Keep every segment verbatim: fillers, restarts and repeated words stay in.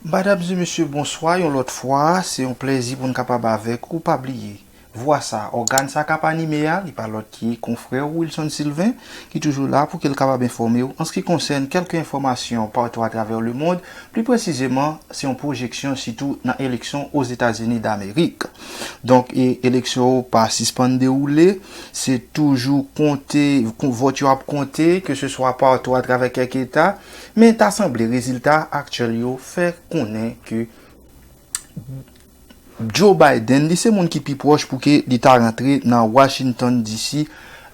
Madam e mesye, bonswa yon lòt fwa. Se yon plèzi pou n kapab avèk ou. Pa bliye, vwa sa, ògàn sa k ap anime a, li pa lòt ki konfrè w Wilson Sylvain, ki toujou la pou ke l kapab enfòme w an se ki konsène kèlke enfòmasyon patou atravè lemond. Pli presizeman, se yon pwojeksyon sitou nan eleksyon Ozetazini Damerik. Donk, e, eleksyon yo pa sispann dewoule, se toujou konte, kon-, vòt yo ap konte, ke se swa patou atravè kèk eta, men ta sanble rezilta aktyèl yo fè konnen ke Joe Biden, li se moun ki pi pwòch pou ke li ta rantre nan Washington D C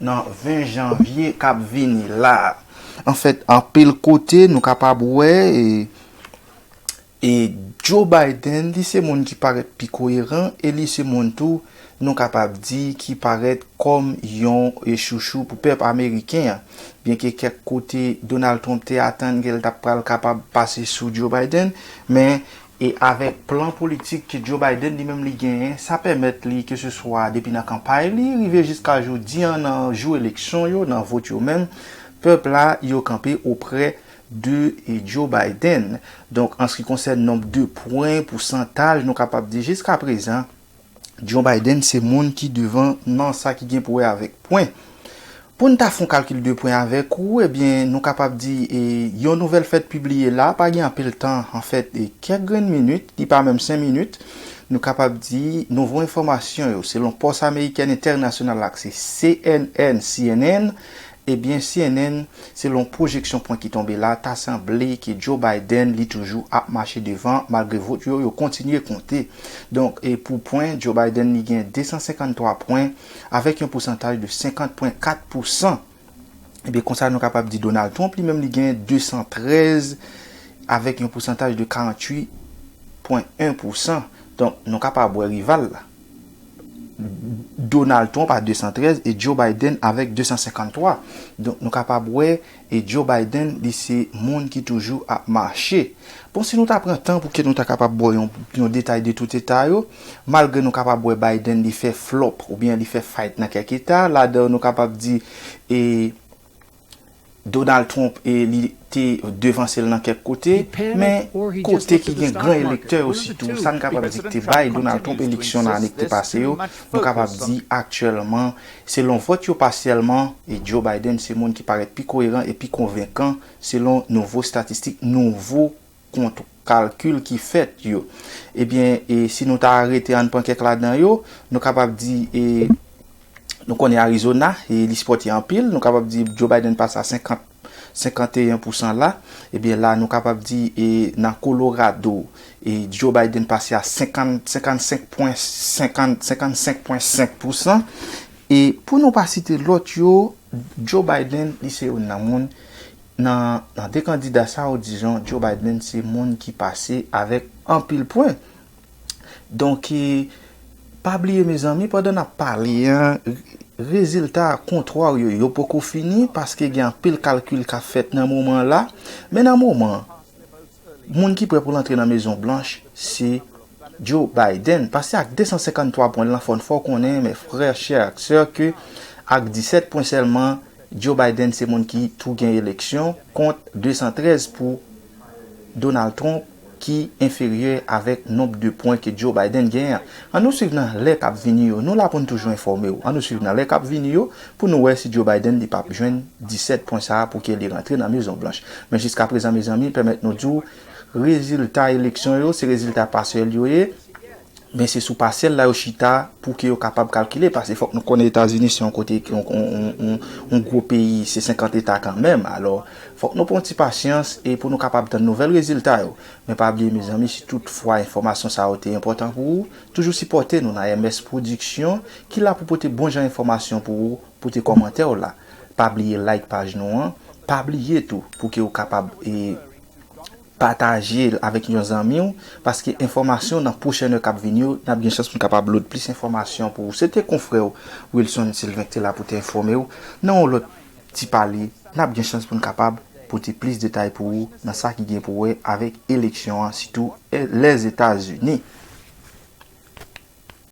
nan ven janvye k ap vini la. Anfèt, anpil kote, nou kapab wè, e, e Joe Biden, li se moun ki parèt pi koyeran e li se moun tou, nou kapab di, ki parèt kòm yon, e, chouchou pou pèp ameriken an. Byenke kèk kote Donald Trump te atann ke l t ap pral kapab pase sou Joe Biden, men e avèk plan politik ke Joe Biden li menm li genyen, sa pèmèt li, ke se swa depi nan kanpay li, rive jiska jodi an, nan jou eleksyon yo, nan vòt yo menm, pèp la, yo kanpe oprè de, e, Joe Biden. Donk, an se ki konsène nonb de pwen, pousantaj, nou kapab di jiska prezan, Joe Biden se moun ki devan nan sa ki gen pou wè avèk pwen. Pou n ta fè yon kalkil de pwen avèk ou, ebyen, nou kapab di, e, yon nouvèl fèt pibliye la, pa gen anpil tan, anfèt, e kèk grenn minit, li pa menm senk minit, nou kapab di nouvo enfòmasyon yo, selon Post American International la, se C N N, C N N, ebyen, C N N, selon pwojeksyon pwen ki tonbe la, ta sanble ke Joe Biden, li toujou ap mache devan, malgre vòt yo, yo kontinye konte. Donk, e pou pwen, Joe Biden, li gen de san senkanntwa pwen, avèk yon pousantaj de senkant pwen kat pousan. Ebyen, konsa, nou kapab di Donald Trump, li menm, li gen de san trèz, avèk yon pousantaj de karanntuit pwen en pousan. Donk, nou kapab wè rival la, Donald Trump a de san trèz e Joe Biden avèk de san senkanntwa. Donk, nou kapab wè, e Joe Biden, li se moun ki toujou ap mache. Bon, si nou ta pran tan pou ke nou ta kapab ba w yon, yon detay de tout eta yo, malgre nou kapab wè Biden, li fè flòp oubyen li fè fight nan kèk eta, ladan yo nou kapab di, e, Donald Trump, e, li te devanse l nan kèk kote, men kote ki gen gran elektè yo sitou, sa n kapab di ki te bay Donald Trump eleksyon nan ane ki te pase yo, nou kapab di aktyèlman, selon vòt yo pasyèlman, e Joe Biden se moun ki parèt pi koyeran e pi konvenkan, selon nouvo estatistik, nouvo kont kalkil ki fèt yo. Ebyen, e si nou ta rete ann pran kèk ladan yo, nou kapab di, e, nou konnen Arizona, e li sipòte anpil, nou kapab di Joe Biden pase a senkant, senkanteyen pousan la. Ebyen, la, nou kapab di, e, nan Colorado, e Joe Biden pase a senkant, senkannsenk pwen senkant, senkannsenk pwen senk pousan. E pou nou pa site lòt yo, Joe Biden, li se youn nan moun, nan, nan de kandida sa yo, dijon, Joe Biden se moun ki pase avèk anpil pwen. Donk, e, pa bliye, mezanmi, pandan n ap pale an, rezilta kontwar yo, yo poko fini, paske gen anpil kalkil k ap fèt nan moman la. Men nan moman, moun ki prè pou l antre nan Mezon Blanch, se Joe Biden. Pase ak de san senkanntwa pwen lan, fò n fè w konnen, mes frères, chers, sœurs, ke ak disèt pwen sèlman, Joe Biden se moun ki tou gen eleksyon, kont de san trèz pou Donald Trump, ki enferyè avèk nonb de pwen ke Joe Biden genyen an. Ann nou swiv nan lè k ap vini yo. Nou la pou n toujou enfòme w. Ann nou swiv nan lè k ap vini yo pou nou wè si Joe Biden li p ap jwenn disèt pwen sa a pou ke li rantre nan Mezon Blanch. Men jiska prezan, mezanmi, pèmèt nou di w, rezilta eleksyon yo, se rezilta pasyèl yo ye. Men se sou pasyèl la yo chita pou ke yo kapab kalkile, paske fòk nou konnen Etazini se yon kote, yon, yon, yon, yon, yon gwo peyi, se senkant eta kanmenm. Alò, fòk nou pran yon ti pasyans e pou nou kapab tann nouvèl rezilta yo. Men pa bliye, mezanmi, si toutfwa enfòmasyon sa yo te enpòtan pou ou, toujou sipòte nou nan M S Production, ki la pou pote bon jan enfòmasyon pou ou, pote kòmantè w la. Pa bliye like paj nou an, pa bliye tou pou ke w kapab, e, pataje l avèk yon zanmi w, paske enfòmasyon nan pwochèn è k ap vini yo, n ap gen chans pou n kapab load plis enfòmasyon pou ou. Se te konfrè w Wilson Sylvain ki te la pou te enfòme w. Nan yon lòt ti pale, n ap gen chans pou n kapab pote plis detay pou ou nan sa ki gen pou wè avèk eleksyon an, sitou, e, Lèzetazini.